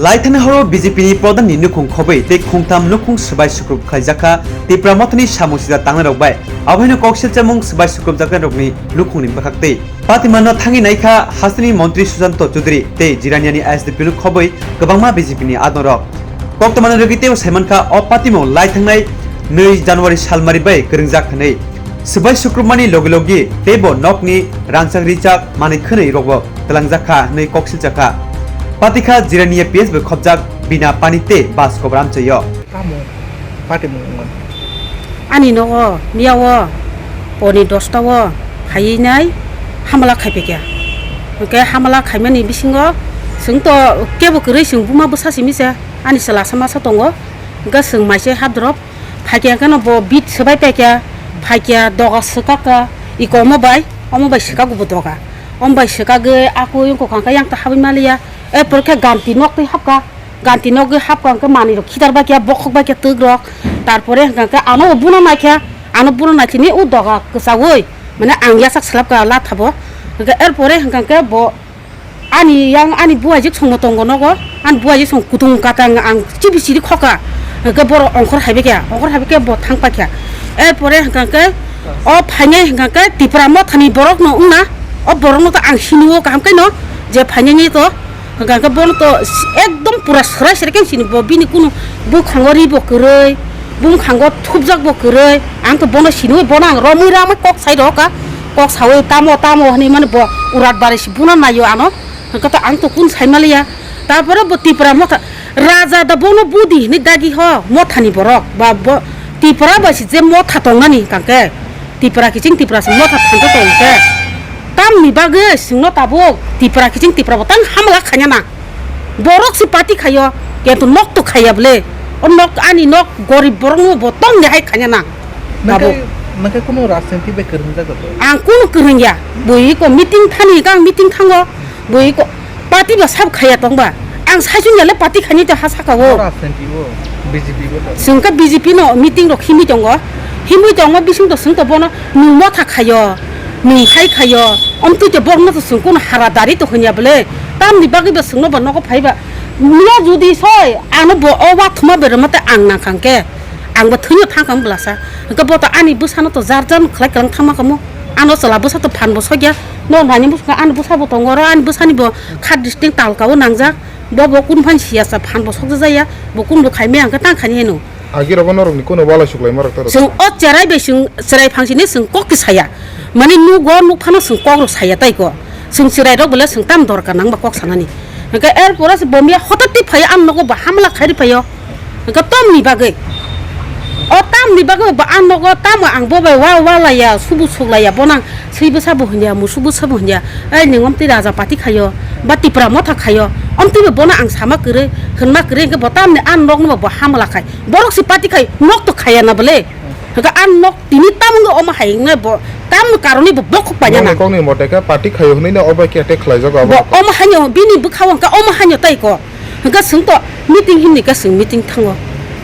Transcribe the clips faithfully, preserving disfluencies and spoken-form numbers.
Laithani horo B J P ni pradhan ni nukhung khobwi tei khungtham nukhung swbai sukrup khlaijak kha Tipra Mothani samung sida tangnai rok bai. Abohino koksil chamung swbai sukrup jaknai rokni nukhung ni bwkhak tei. Patimano thangwi naikha hasteni montri Susanto Chudri tei Jirania ni S D P no khobwi kwbangma B J P ni adong rok. Koktwmani rwgwi teibo saimankha o patimung lai thangnai nwi January salmari bai kwrwngjak hwnwi. Swbai sukrupmani logi logi teibo nokni rangchak rijak manwi khwnwi rokbo twlangjak kha hwnwi kok silchak kha. Patikha Jirania P S bai khobjak bina pani tei bas kobor amchaio. Tamo patimung wngmani. Ani nogo miyao poni dosta o phaiwi nai hamala khaipaikha. Hwnkhe hamala khaimani bisingo chwng to kebo kwrwi chwng buma bwsa simi se ani chwla sa masa tongo. Hwnkhe chwng maise hapdrop phaikha hwnkhe no bo bit swbai paikha, phaikha doga swkakha iko omo bai, omo bai swkakgo bo doga. Omo bai swkagwi akui wngkha hwnkhe yang ta habwi maliya. Erpor khe ganti nok twi hapkha. Ganti nogwi hapkha hwnkhe manwi rok khitar bai khe bokhok bai khe twk rok. Tarpore hwnkha khe ano bo buno naikha, ano buno naikhe ni o doga kwchaui mane ang yasak slap kha latha bo. Hwnkhe erpore hwnkha khe bo ani yang ani buaijik songmo tongo nogo, ani buaijik song kutung katang ang chibi chiri khokha. Hwnkhe borok ongkhor haibai khe, ongkhor haibai khe bo thang paikha. Erpore hwnkha khe o phainai hwnkha khe Tipra Mothani borok no wngna, o borok no to ang sinio kaham khe no je phainai ni to. Hwnkha khe bono to ekdom pura swrai swrai khe sini bo bini kunu bwkhango ri bo kwrwi, bwkhango thupjak bo kwrwi. Ang to bono siniwi bono ang romwi ramwi kok sai rw kha. Kok saui tamo tamo hwnwi mani bo urat bari si buna naio ano. Hwnkha to ang to kun sai maliya. Tarpore bo Tipra Motha raja da bono budi hwnwi dagi ho Mothani borok ba bo Tipra bai si je Motha tongnani hwnkha khe Tipra kiching Tipra se Motha thangto tong khe. Tamni bagwi chwngno tabuk Tipra kiching Tipra bo tang hamla khaina nang. Borok si party khaio, kintu nok to khaiya bwle. O nok ani nok gorib borok no bo tong ni hai khaina nang. Nangkhe, tabuk. Nangkhe kunu rajniti bai kwrwngjak abo? Ang kunu kwrwngya. Bui ko meeting thani kang meeting thango. Bui ko party ba sab khaiya tongba. Ang saichung ya le party khaini to ha saka o. Rajniti o B J P bo to. Chwng khe B J P no meeting rok himwi tongo. Himwi tongo bising to chwng to bono nwng Motha khaio. Nwng hai khaio, omtwi te borokno to chwng kunu hara dari to hwnya bwle, tamni bagwi ba chwngno ba nogo phai ba, no judi soi ano bo o wathuma berma te ang nang kha hwnkhe, ang bo thwino thang kha bwlasa, hwnkhe bo to ani bwsano to jar jar khlai kwlang thangma kamo, ano chwla bwsa to phan bo sokya, no nani bwskango ani bwsa bo tongo oro, ani bwsani bo kha distinct talka o nangjak, bo bo kun phan siya sa phan bo sokjak jaya, bo kun bo khai maya hwnkhe tang khaini heno. Agi rogo norokni kunu walai suklaima rok toro. Chwng o cherai bai chwng cherai phangsini chwng kok ti saya. Mani nugo nuk phano chwng kok rok saya tai ko. Chwng cherai rok bole chwng tam dorkar nang ba kok sanani. Hwnkhe er pore se bomya hotok ti phai ang nogo ba hamla khairi phaio. Hwnkhe tom ni bagwi. O tam ni bagwi ba ang nogo tamo ang bo bai wa walaya subu suklaya bonang swi bwsa bo hwnya musu bwsa bo hwnya. Ai ningom ti raja pati khaio ba tipra motha khaio. Om ti bo bono ang sama kwrwi hwnma kwrwi hwnkhe bo tam ni ang nokno bo hamla khai. Borok se party khai nok to khaya na bole. Hwnkhe ang nok tini tamung omo hai wngnai bo tam karoni bo bokhok paina na. Nokni kokni mote khe party khayo hwnwi no obo khe attack khlai jago abo. Bo omo hanyo bini bwkha o hwnkhe omo hanyo tai ko. Hwnkhe chwng to meeting himni khe chwng meeting thango.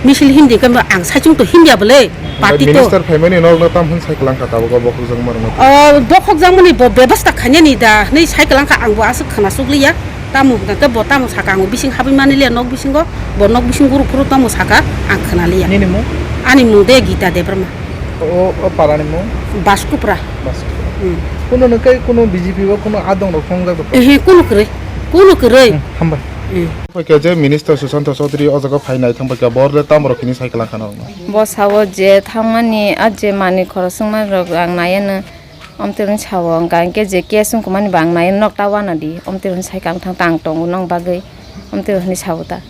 Misil himdi khe ang saichung to himya bole. Party to. Minister phaimani nok no tam hwn sai kwlang kha tabuk o bokhok jang mano. O bokhok jang mani bo bebasta khainani da hwnwi sai kwlang kha ang bo aswk khna chukliya. Tamo hwnkha khe bo tamo saka ang bising habwi mani liya nok bisingo, bo nok bising guru phuru tamo saka ang khna liya. Nini mung? Ani mung de Gita Debbarma. O, o parani mung? Baskupra. Baskupra. Hmm. Kuno no kai kuno B J P o kuno adong rok phongjak do? Ehe, kuno kwrwi. Kuno kwrwi. Hmm, hambai. Hmm. Paikha je Minister Sushanta Chaudhary o jaga phai nai thang paikha, bor le tamo rok hini sai kwlang khana rok no. Bo sao je thangmani a je mani khorok swngmani rok ang nai ano. Omtwi hwnwi sao, hwnkha hwnkhe je case wngkha mani bo ang nai nok ta uanadi, omtwi hwnwi sai kha ang thang ta ang tongo nong bagwi, omtwi hwnwi sao ta.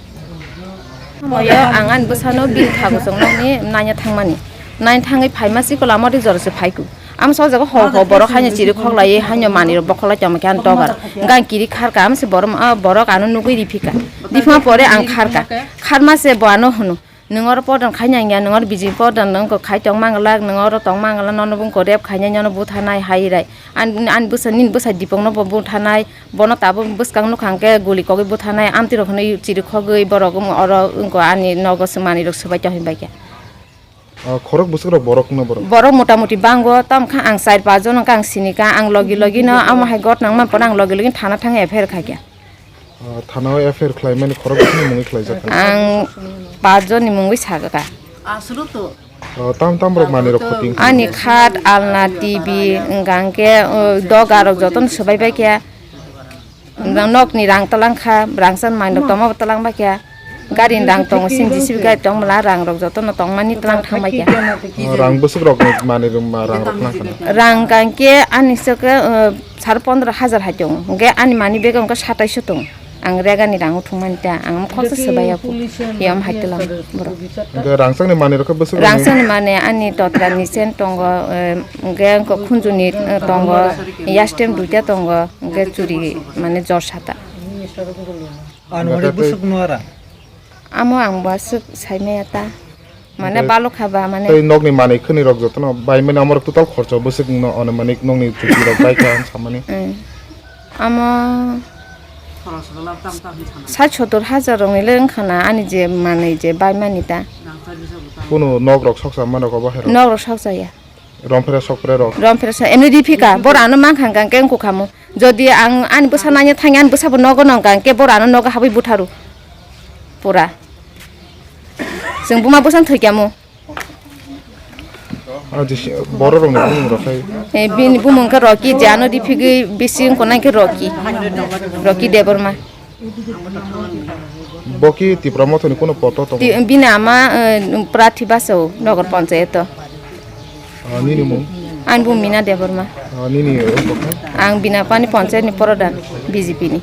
Moyo ang ani bwsano bini kha kuchuk nokni naina thangmani, naina thangwi phaima chikolo amo rijoro se phaiku. Amsa o jaga ho ho borok haino chiri khoklaiwi haino manwirok bokhok lai tongma khe ani dogar. Hwnkhe ang kiri kharkha, amse borok, ah, borok ano nugwi riphikha. Riphima pore ang kharkha. Kharma se bo ano hwno. Nwng oro pordon khaina wngya, nwng oro bijing pordon nwng kok khai tong manglak, nwng oro tong manglak, nono bung ko rep khaina, nono buthanai hai rai. An, an bwsa, nini bwsa dipong no bo buthanai, bono tabuk bwskang nukha hwnkhe guli kogwi buthanai, amtwi rok hwnwi chiri khogwi borok wng oro wng ko ani nogo swmani rok swbai tong hinbai khe. Ah, khorok bwswk rok borok wngna borok? Borok mota moti bango, tamo khe ang char pas jon wngkha ang sini kha, ang logi logi no amo hai got nang man phano ang logi logi thana thang F I R khai kha. Ah, thana o F I R khlaimani khorok bwswkni mungwi khlaijak? Ang pach jonni mungwi sagaka. Ah, tam tam rok manwi rok khoting. Ani khat, alna, T V, hwnkha hwnkhe, uh, doga rok jotono swbai bai khe. Nokni rang talang kha, rangchak manwi rok tongma bo talang bai khe. Gari ni rang tongo, sini J C B gari tong bwla rang rok jotono tongmani talang thang bai khe. Oh, rang bwswk rok ni manwi rok ma rang rok nang khana? Rang hwnkha hwnkhe ani se khe, uh, sar pondro hajar hai tongo. Hwnkhe ani money bag o hwnkhe sataiso tongo. Ang regani rang o thwngmani ta, ang khoroksa swbai ya phu. Yom hai tela borok. Hwnkhe rangchak ni manwi rok khe bwswk rok ni? Rangchak ni manwi ani totra ni chain tongo, eh, hwnkhe khunju ni, eh, tongo, yastem duita tongo, hwnkhe churi mane jor sata. Anwari bwswk no ara? Amo ang bo aswk saimaya ta. Mane balok kha ba mane. Tei nokni manwi khwnwi rok jotono bai mani amorok total khorcho bwswk no anumanik nokni chuti rok bai kha ang samani. Eh. Amo sat sotor hajar rokni le wngkha na ani je manwi je bai mani ta. Kunu nok rok soksa manok obo hai rok? Nok rok soksa ya. Romphre sokphre rok. Romphre sa, emni riphika, bora ano mankha hwnkha hwnkhe wngkha khamu. Jodi ang ani bwsa nanya thangya, ani bwsa bo nogo nongkha hwnkhe bora ano nogo habwi butharu. Pura. Chwng buma bwsa thwikya mu. Ah, jisi, borok rokni bumung rok khai. Eh, bini bumung khe Rocky, je ano riphigwi bisi wngkha nai khe Rocky. Rocky Debbarma. Bo ki Tipra Mothani kuno poto tongo? Ti-, bini ama, eh, Prathi Basao, Nogor Ponchayato. Ah, nini mung? Ani bumung Mina Debbarma. Ah, nini, eh, bo khe? Ang bini apani Ponchayatni Prodhan, B J P ni.